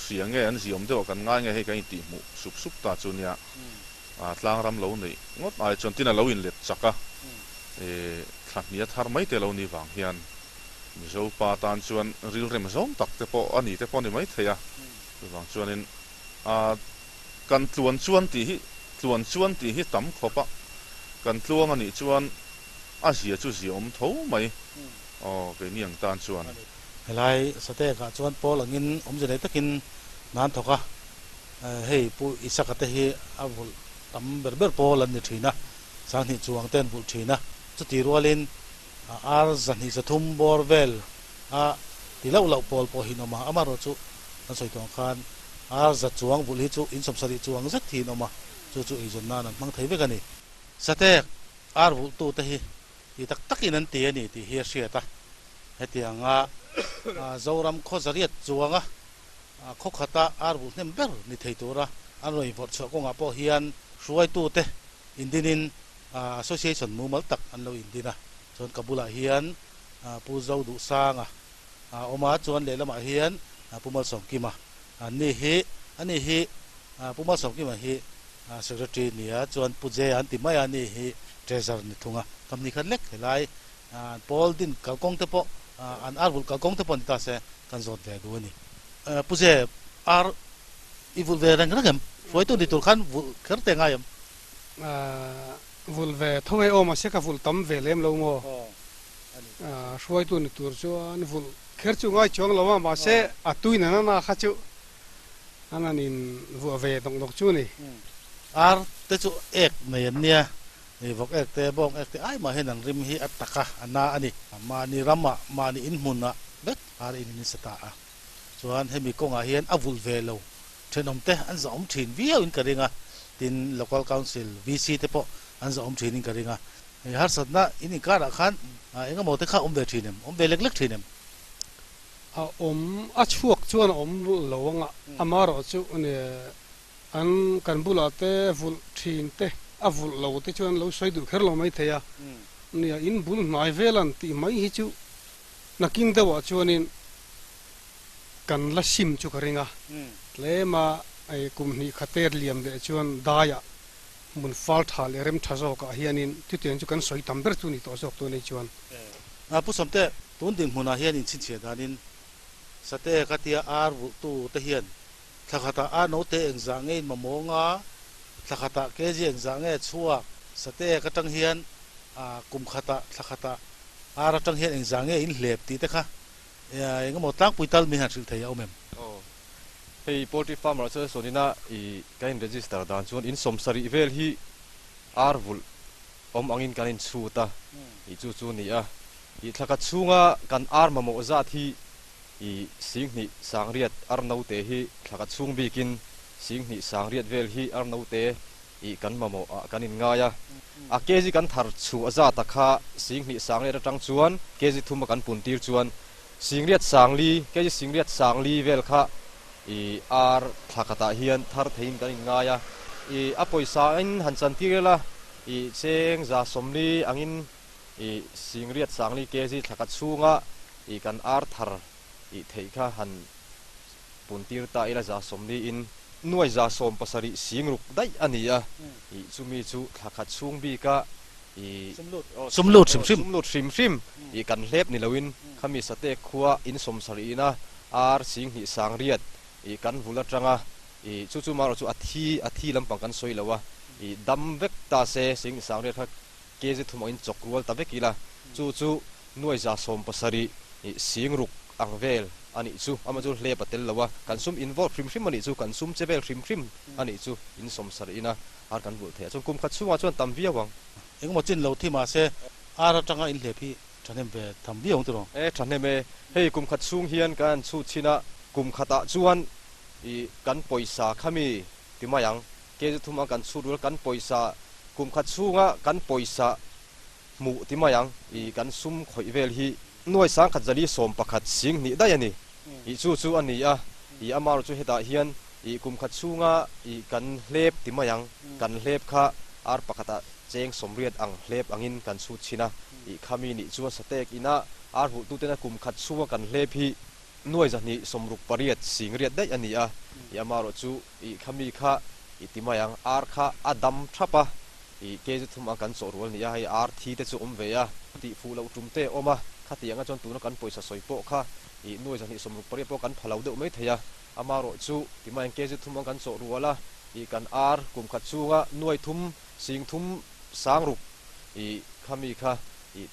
hria nge an ziawm deuh ah kan ngai nge hei kan intih hmuh sup sup ta chu nia, tlangram lo neih ngawt ai chuan tin a lo inlet chak a, thla hnia thar mai te lo ni vang hian Mizo pa tan chuan rilrem zawng tak te pawh a ni te pawh a ni maithei a, chuvang chuanin A kan tluan chuan tih hi tluan chuan tih hi tam khawp a, kan tluang a nih chuan a zia chu zia awm tho mai aw keini ang tan chuan.
Helai Satek ah chuan pawl angin awmze nei takin nan thawk a, hei Pu Isaka te hi a vulh tam ber ber pawl an ni thin a, Sanghnih chuang te an vulh thin a, chutih rualin ar zahnih zathum bawr vel a ti loh loh pawl pawh hi an awm a, amaherawhchu kan sawi tawh ang khan ar za chuang vulh hi chu in sawmsarih chuang zet hi an awm a, chu chu eizawn nan an hmang thei vek a ni. Satek ar vulhtute hi ti tak takin an ti a ni tih hi a hriat a, hetianga Zoram khaw zariat chuanga khaw khata ar vulh hnem ber ni thei tura an rawn invawrh chhuah kawngah pawh hian hruaitute indinin association mumal tak an lo indin a, chuan ka bulah hian Pu Zo Duhsanga a awm a, chuan lehlamah hian Pu Malsawmkima an ni hi, ani hi Pu Malsawmkima hi Secretary ni a, chuan Pu Jaya an ti mai a, ani hi Treasurer ni thung a, company khat lek helai pawl din kalkawng te pawh an ar vulh kalkawng te pawh ni ta se kan zawt ve duh a ni. Pu Jaya, ar i vulh ve reng reng em? Hruaitu ni tur khan vulh kher te ngai em?
Vulh ve tho e aw mahse ka vulh tam ve lem lo maw? Hruaitu ni tur chuan vulh kher chu ngai chuang lo a mahse a tui na na kha chu an han in vuah ve dawk dawk chu a ni.
Ar te chu ek nei an nia, vawk ek te bawng ek te ai mah hian an rim hi a tak a, a na a ni. Mahni ramah, mahni inhmunah vek ar in in sa ta a. Chuan hemi kawngah hian a vulh ve lo. Thenawm te an zahawm thin viau in ka ring a, tin Local Council VC te pawh an zahawm thin in ka ring a. Hei harsatna in inkarah khan eng emaw te kha awm ve thin em? Awm ve lek lek thin em?
A awm, a chhuak chuan a awm lo ang a, amaherawhchu an kan bulah te vulh thin te a vulh lo te chuan lo sawi duh kher lo mai thei a, nia in bul hnai vel an tih mai hi chu nakin deuhah chuanin kan la sim chu ka ring a, tlema kum hnih khater liam leh chuan daiah hmun fal tha leh rem tha zawkah hianin chutiang chu kan sawi tam ber chu ni tawh zawk tun ei chuan.
Pu Sawmte, tun dinhmunah hian inchhinchhiah danin Sate ka tia ar vulhtu te hian Thla khatah a note engzah nge in mamawng a, thla khatah kg engzah nge chhuak, sate ek atang hian kum khatah thla khatah ar atang hian engzah nge in hlep tih te kha eng emaw tlangpui tal min han hrilh thei a awm em?
Aw, hei poultry farmer ah chuan sawnina i ka in register dan chuan in sawmsarih vel hi ar vulh awm angin kan in chhut a, i chu chu ni a, i thla khat chhunga kan ar mamawh zat hi I singhnih sangriat ar note hi thla ka chhung bikin singhnih sangriat vel hi ar note i kan mamawh ah kan in ngai a. A kg kan thar chhuah zat a kha singhnih sangriat atang chuan kg thum a kan pun tir chuan singriat sangli kg singriat sangli vel kha i ar thla khatah hian thar theiin kan in ngai a. I a pawisa in han chan tir ila i cheng za sawmli angin I singriat sangli kg thla khat chhunga i kan ar thar i theih kha han pun tir ta ila za sawmli in nuai za sawm pasarih singruk daih a ni a, i chumi chu thla khat chhung bika i
Sumlut hrim hrim.
Sumlut hrim hrim i kan hlep ni loin khami sate khua in sawm sarih ina ar singhnih sangriat i kan vul atanga i chu chu marawh chu a thi a thi lampang kan sawi lo a, i dam vek ta se singhnih sangriat kha Kg thum angin chawk rual ta vek ila, chu chu nuai za sawm pasarih ih sing ruk ang vel a nih chu. Amah chu hlep a tel lo a, kan sum involve hrim hrim a nih chu, kan sum che vel hrim hrim a nih chu in sawm sarih ina ar kan vulh thei a, chuan kum khat chhungah chuan tam viau ang.
Engemaw chin lo thi mahse ar atanga in hlep hi thahnem ve tham viau ang tiraw?
E thahnem e, hei kum khat chhung hian kan han chhut chhin a, kum khatah chuan ih kan pawisa khami ti mai ang. Kg thum a kan chhut rual kan pawisa kum khat chhunga kan pawisa hmuh ti mai ang i kan sum khawih vel hi nuai sang khat zali sawm pakhat sing hnih daih a ni i chu chu a ni a i amarawh chu hetah hian i kum khat chhunga i kan hlep ti mai ang kan hlep kha ar pakhatah cheng sawmriat ang hlep angin kan chhut thin a i khami nih chuan satek ina ar vulhtuten a kum khat chhunga kan hlep hi nuai zahnih sawmruk pariat sing riat daih a ni a i amarawh chu Ih kha mi kha i ti mai ang, ar kha a dam thap a, ih kg thum ang kan chawh rual nia, hei ar thi te chu awm ve a, tih fuh loh tum te a awm a, khati anga chuan tuna kan pawisa sawi pawh kha ih nuai zahnih sawmruk pariat pawh kan pha lo deuh mai thei a, amarawh chu ti mai ang kg thum ang kan chawh rual a, ih kan ar kum khat chhunga nuai thum sing thum sang ruk ih kha mi kha ih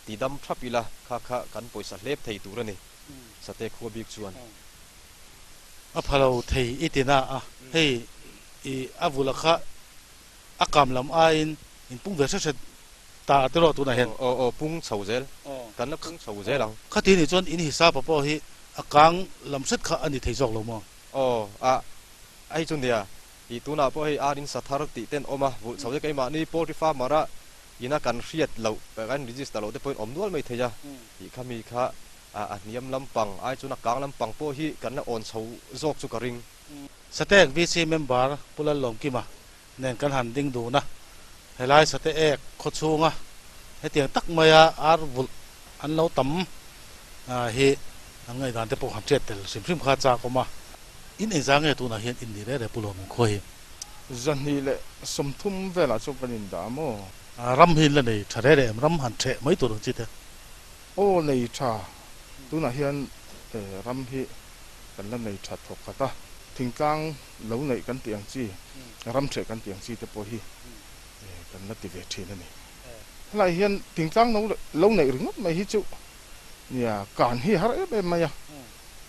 ti dam thap ila kha kha kan pawisa hlep thei tur a ni, Sate khua bik chuan.
A pha lo thei i ti na a, hei i a vula kha a kam lam aiin in pung ve hret hret ta a tiraw tunah hian.
Aw aw pung chho zel, kan la pung chho zel ang.
Khati nih chuan in hisapa pawh hi a kang lam hret kha a ni thei zawk lo maw?
Aw a hei chu nia, i tunah pawh hei ar in sa thar tih ten awm a, vulh chho te keimahni poultry farmer a ina kan hriat loh, kan register loh te pawhin awm nual mai thei a, tih kha mi kha A hniam lampang ai chuan a kang lampang pawh hi kan la awn chho zawk chu ka ring.
Sateek VC member Pu Lallawmkima nen kan han ding dun a, helai Sateek khaw chhunga hetiang tak maia ar vulh an lo tam hi an ngaihdan te pawh han hriat tel hrim hrim kha chak awm a. In engzah nge tunah hian in ni reh reh Pu Lawmawm khua hi?
230 velah chuan kan indah a maw?
Ram hi in la nei tha reh reh em? Ram han theh mai tur ang chi te.
Aw nei tha, tunah hian ram hi kan la nei tha thawk khat a, thingtlang lo neih kan tih ang chi, ram hreh kan tih ang chi te pawh hi kan la ti ve thin a ni. Helai hian thingtlang lo neih ringawt mai hi chu nia kan hi har em em mai a,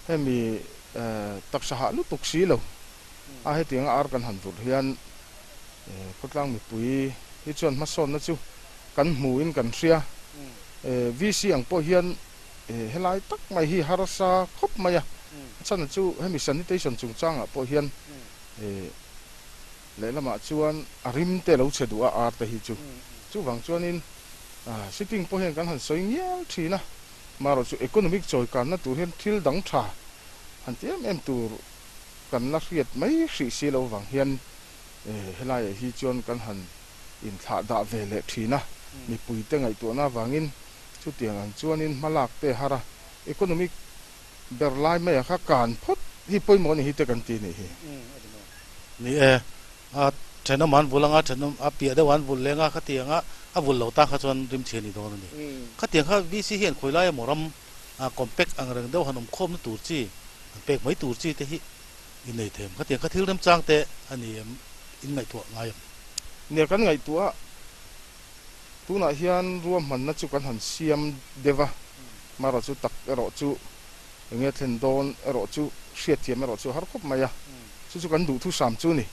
hemi taksa hah lutuk si lo a hetianga ar kan han vurh hian khawtlang mipui hi chuan hmasawnna chu kan hmuin kan hria. VC ang pawh hian helai tak mai hi harsa khawp mai a.
A chhan chu hemi sanitation chungchangah pawh hian lehlamah chuan a rim te lo che duh a ar te hi chu. Chuvang chuanin sitting pawh hian kan han sawi ngial thin a, marawh chu economic chawikanna tur hian thil dang tha han ti em em tur kan la hriat mai hrih si lo vang hian helaiah hi chuan kan han inthlah dah ve leh thin a, mipuite ngaihtuahna avangin chutiang ang chuanin hmalak te har a, economic ber lai maia kha kan phawt hi pawimawh a ni hi te kan ti a nih hi.
Ni e, a thenawm an vul anga thenawm a piah deuh an vul leng a, khatiang a a vul lo ta kha chuan rimchhi a ni dawn a ni. Khatiang kha VC hian khawi lai emaw ram compact ang reng deuh han awm khawmna tur chi, han pek mai tur chi te hi i nei thei em? Khatiang kha thil remchang te a ni em? In ngaihtuah ngai em?
Nia kan ngaihtuah a, tunah hian ruahmanna chu kan han siam deuh a, marawh chu tak erawh chu eng nge thlen dawn erawh chu hriatthiam erawh chu a har khawp mai a, chu chu kan duhthusam chu a ni.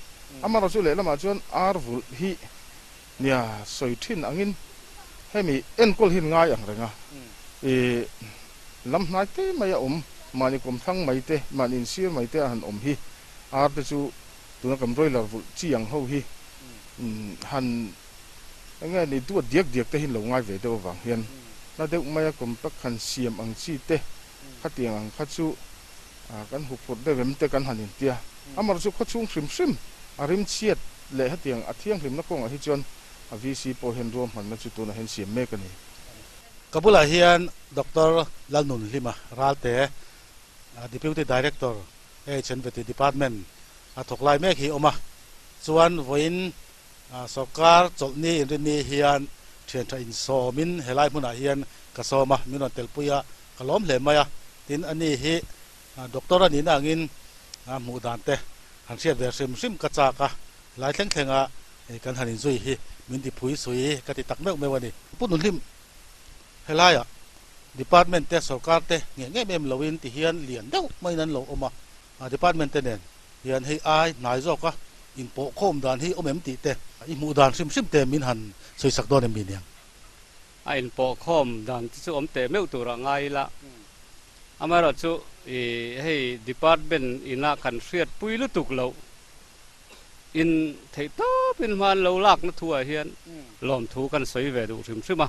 Amarawh chu lehlamah chuan ar vulh hi nia sawi thin angin hemi enkawl hi ngai ang reng a, ih lam hnai te mai a awm, mahni kawmthlang mai te, mahni insir mai te a han awm hi ar te chu tuna kan broiler vulh chi ang ho hi han eng nge ni duat diak diak te hi lo ngai ve deuh avang hian hla deuh maia compact han siam ang chi te khatiang ang kha chu kan huphurh deuh em te kan han intia. Amarawh chu khawchhung hrim hrim a rimchhiat leh hetiang a thianghlimna kawngah hi chuan a VC pawh hian ruahmanna chu tunah hian siam mek a ni.
Ka bulah hian Doctor Lalnunhlima Ralte, Deputy Director, AHNVT Department a thawk lai mek hi awm a, chuan vawiin sawrkar chawlhni inrinni hian thian tha insawmin helai hmunah hian ka sawm a, min rawn telpui a, ka lawm hle mai a, tin ani hi doctor a nihna angin hmuh dan te han hriat ve hrim hrim ka chak a, helai thleng thlenga kan han inzui hi min ti phui sui ka ti tak meuh meuh a ni. Pu Nunhlim, Helaiah department te sorkar te ngeh ngem em loin ti hian lian deuh maiin an lo awm a, department te nen hian hei ai hnai zawka inpawh khawm dan hi awm em tih te i hmuh dan hrim hrim te min han sawisak dawn em mi niang?
A inpawh khawm dan te chu awm teh meuh turah ngai ila, amaherawhchu i hei department ina kan hriatpui lutuk loh In theih tawpin hma an lo lakna thuah hian lawmthu kan sawi ve duh hrim hrim a.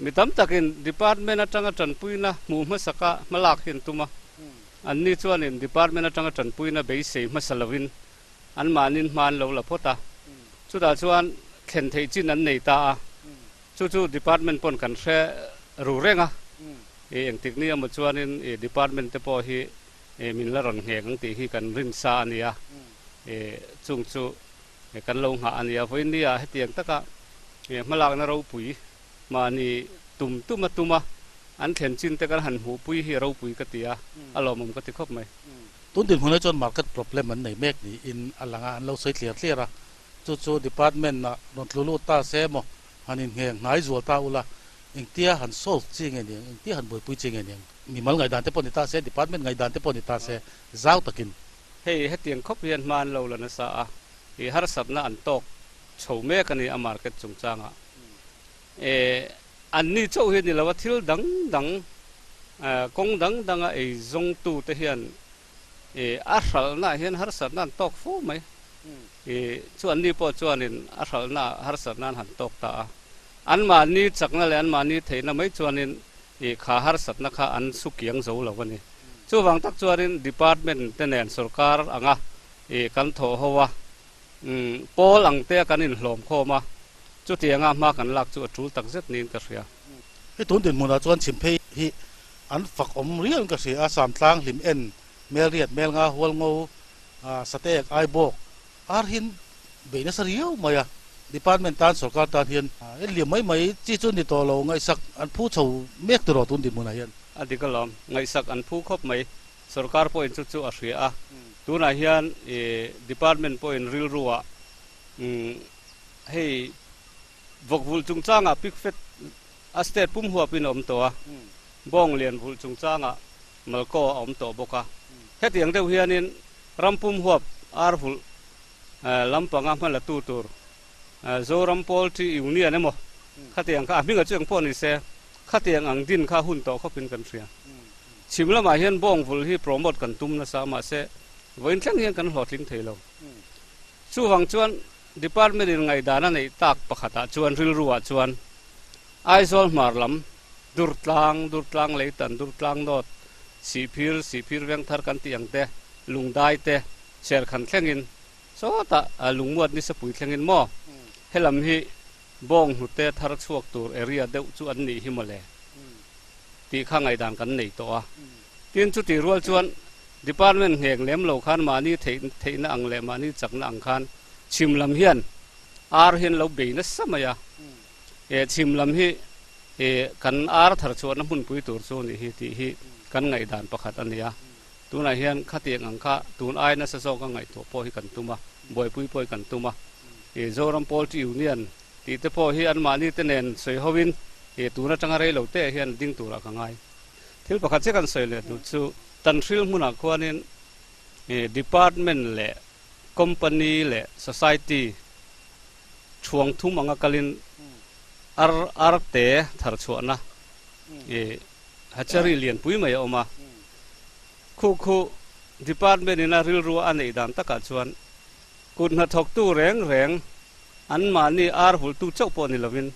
Mi tam takin department atanga tanpuina hmuh hmasaka hmalak hi an tum a. Anni chuanin department atanga tanpuina beisei hmasa lovin anmahnin hma an lo la phawt a. Chutah chuan thlen theih chin an nei ta a. Chu chu department pawn kan hre ru reng a. Engtik ni emaw chuanin department te pawh hi min la rawn ngheng ang tih hi kan rin sa a ni a, chung chu kan lo nghah a ni a. Vawiin nia hetiang taka hmalakna ropui mahni tum tuma tuma an thlen chin te kan han hmuhpui hi ropui ka ti a, a lawmawm ka ti khawp mai.
Tun dinhmunah chuan market problem an nei mek niin a lang a, an lo sawi tliar tliar a, chu chu department ah rawn tlu lut ta se maw han inngeng hnai zual ta ula, engtia han solve chi nge niang, engtia han buaipui chi nge niang? Mimal ngaihdan te pawh ni ta se, department ngaihdan te pawh ni ta se, zau takin.
Hei hetiang khawp hian hma an lo la nasa a, i harsatna an tawk chho mek a ni a market chungchangah. E, anni chauh hi ni lo a, thil dang dang, kawng dang danga ei zawngtute hian e, a hralhnaah hian harsatna an tawk fo mai. E, chu anni pawh chuanin a hralhnaah harsatna an han tawk ta a. Anmahni chakna leh anmahni theihna mai chuanin I kha harsatna kha an su kiang zo lo a ni. Chuvang tak chuanin department te nen sorkar anga i kan thawh ho a, pawl ang te a kan inhlawm khawm a, chutianga hma kan lak chu a tul tak zet niin ka hria.
Hei tun dinhmunah chuan chhimphei hi an fak awm riauin ka hria a, Samtlang hlim en, Melriat, Melnga, Hualngo, Sateek, Aibawk, Ar hian bei nasa riau mai a, department tan sorkar tan hian en liam mai mai chi chu ni tawh lo, ngaihsak an phu chho mek tiraw tun dinhmunah hian.
A dik alawm, ngaihsak an phu khawp mai, sorkar pawhin chu chu a hria a, tunah hian department pawhin rilruah hei vawkvulh chungchangah pig fat a state pum huapin a awm tawh a, bawng lian vulh chungchangah Malkaw a awm tawh bawk a. Hetiang deuh hianin ram pum huap ar vulh lampanga hma la tu tur Zoram Poultry Union emaw khatiang kha a hminga chu eng pawh ni se khatiang ang din kha hun tawh khawpin kan hria. Chhim lamah hian bawng vul hi promote kan tum nasa a, mahse vawiin thleng hian kan hlawhtling thei lo. Chuvang chuan Department in ngaihdan a neih tak pakhatah chuan rilru ah chuan Aizawl hmar lam Durtlang, Durtlang Leitan, Durtlang North, Sihphir, Sihphir Vengthar kan tih ang te, Lungdai te, Serkhan thlengin sawtah Lungmuat Nisapui thlengin maw helam hi bawng hnute thar chhuak tur area deuh chu an nih hi mawle tih kha ngaihdan kan nei tawh a. Tin chutih rual chuan Department nghek lem lo khan mahni theih theihna ang leh mahni chakna ang khan chhim lam hian ar hian lo bei nasa mai a. E chhim lam hi e kan ar thar chhuahna hmunpui tur chu nih hi tih hi kan ngaihdan pakhat a ni a. Tunah hian khatiang ang kha tun ai nasa zawka ngaihtuah pawh hi kan tum a, buaipui pawh hi kan tum a. E Zoram Poultry Union tih te pawh hi anmahni te nen sawi hovin e tun atanga rei lo te hian ding turah ka ngai. Thil pakhat chiah kan sawi leh duh chu Tanhril hmunah khuanin department leh company leh society thuang thum anga kalin ar ar te thar chhuahna hatchery lianpui mai a awm a. Khu khu department ina rilru a neih dan takah chuan kut hnathawktu reng reng anmahni ar vulhtu chauh pawh ni lovin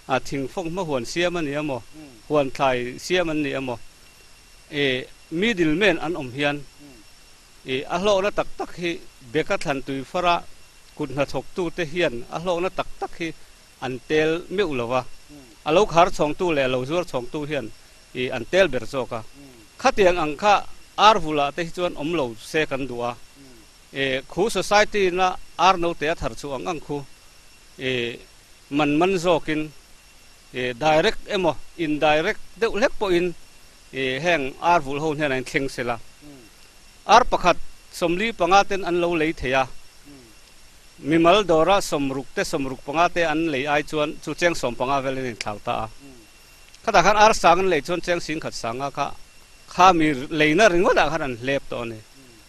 A thingfawk hma huan siam a ni emaw, huan thlai siam an ni emaw, i middle man an awm hian i a hlawkna tak tak hi beka thlan tui fara kut hnathawktute hian a hlawkna tak tak hi an tel meuh lo va, a lo khar chhawngtu leh a lo zuar chhawngtu hian i an tel ber zawk a. Khatiang ang kha ar vulah te hi chuan awm lo se kan duh a, i khu society na ar note a thar chhuah ang ang khu i Man man zawkin direct emaw indirect deuh hlek pawhin heng ar vulh ho hnenah in thleng sela. Ar pakhat 45 ten an lo lei thei a, mimal dawra 60 te 65 te an lei ai chuan chu cheng 15 vel in inthlau ta a. Khatah khan ar sang an lei chuan cheng 10,000 sanga kha kha mi leina ringawtah khan an hlep tawh a ni.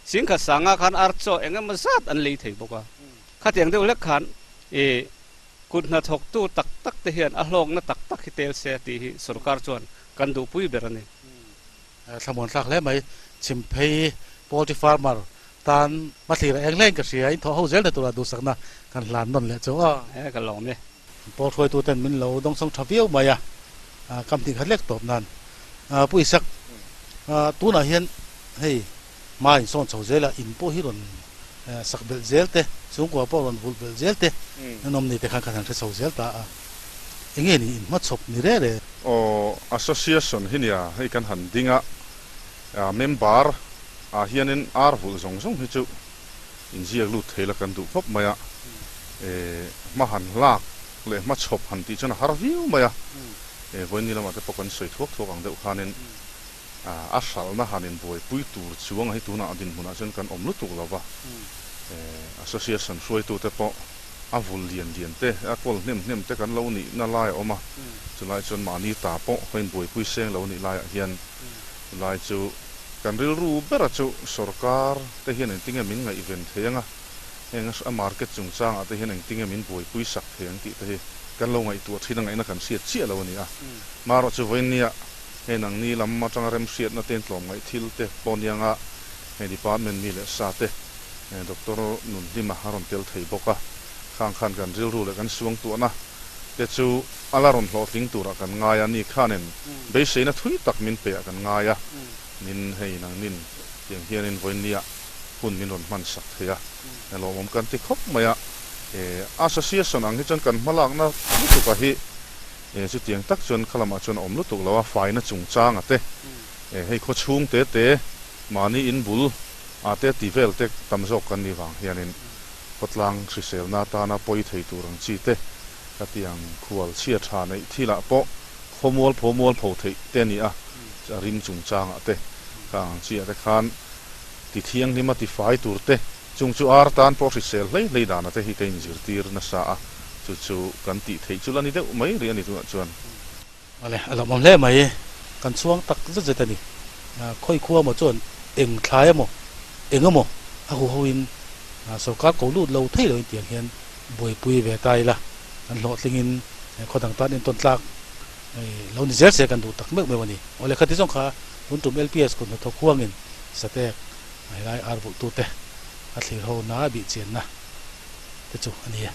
10,000 sanga khan ar chaw eng emaw zat an lei thei bawk a. Khatiang deuh hlek khan i kut hnathawktu tak tak te hian a hlawkna tak tak hi tel se tih hi sorkar chuan kan duhpui ber a ni.
Thlamuan thlak hle mai. Chhimphei poultry farmer tan hmathlir a eng hlein ka hria. In thawh ho zel na tura duhsakna kan hlan nawn leh chu aw.
E ka lawm e.
Pawl hruaitu ten min lo dawngsawng tha viau mai a, kam hnih khat lek tawp nan. Pu Isak, tunah hian hei hma in sawn chho zel a, in pawh hi rawn sak belh zel te, chhungkua pawh rawn vulh belh zel te an awm ni te khan kan han hre chho zel ta a, enge ni in hmachhawp ni re re?
Aw, association hi nia hei kan han ding a, member ah hianin ar vulh zawng zawng hi chu inziak lut thei la kan duh khawp mai a, hma han hlak leh hmachhawp han tih chuan a har viau mai a, vawiin ni lamah te pawh kan sawi thuak thuak ang deuh khanin A hralhna han inbuaipui tur chuang hi tunah dinhmunah chuan kan awm lutuk lo va, Association hruaitute pawh a vul lian lian te, a kawl hnem hnem te kan lo nihna lai a awm a, chulai chuan mahni ta pawh ka inbuaipui seng lo nih laiah hian chulai chu kan rilru bera chu sorkar te hian engtinge min ngaihven thei ang a, heng a market chungchangah te hian engtinge min buaipui sak thei ang tih te hi kan lo ngaihtuah thin a ngaihna kan hriat chiah lo a ni a, marawh chu vawiinnia Hei nangni lam atanga remhriatna te tlawmngaih thil te pawh nianga hei department mi leh sa te Doctor Nunhlima a rawn tel thei bawk a, khang khan kan rilru leh kan suangtuahna te chu a la rawn hlawhtling turah kan ngai a, ni khanin beiseina thui tak min pe ah kan ngai a, nin hei nangnin tiang hianin vawiinnia hun min rawn hman sak thei a, lawmawm kan ti khawp mai a, association ang hi chuan kan hmalakna lutuk a hi. E chutiang tak chuan kha lamah chuan a awm lutuk lo a, faina chungchanga te, e hei khaw chhung te te, mahni in bul ah te ti vel te tam zawk kan nih vang hianin khawtlang hriselna atana pawi thei tur ang chi te, khatiang khual chhia tha neih thilah pawh khaw mualpho mualpho theih te a ni a, a rim chungchangah te kha ang chi ah te khan ti thianghlima ti fai tur te, chung chu ar tan pawh hrisel hlei hlei dana te hi ka inzirtir nasa a. Chu chu kan tih theih chu la ni deuh mai rih a ni tunah chuan.
Awle, a lawmawm hle mai. Kan chhuang tak zet zet a ni. Khawi khua maw chuan eng thlai emaw, eng emaw a hu hoin sorkar ko lut lo thei loin tiang hian buaipui ve ta ila, kan hlawhtlingin khaw dang tan entawn tlak lo ni zel se kan duh tak meuh meuh a ni. Awle, khati zawng kha Tun tum LPS kut hnathawk huangin Satek a helai ar vulhtute a thlir ho na bih chianna te chu a ni e.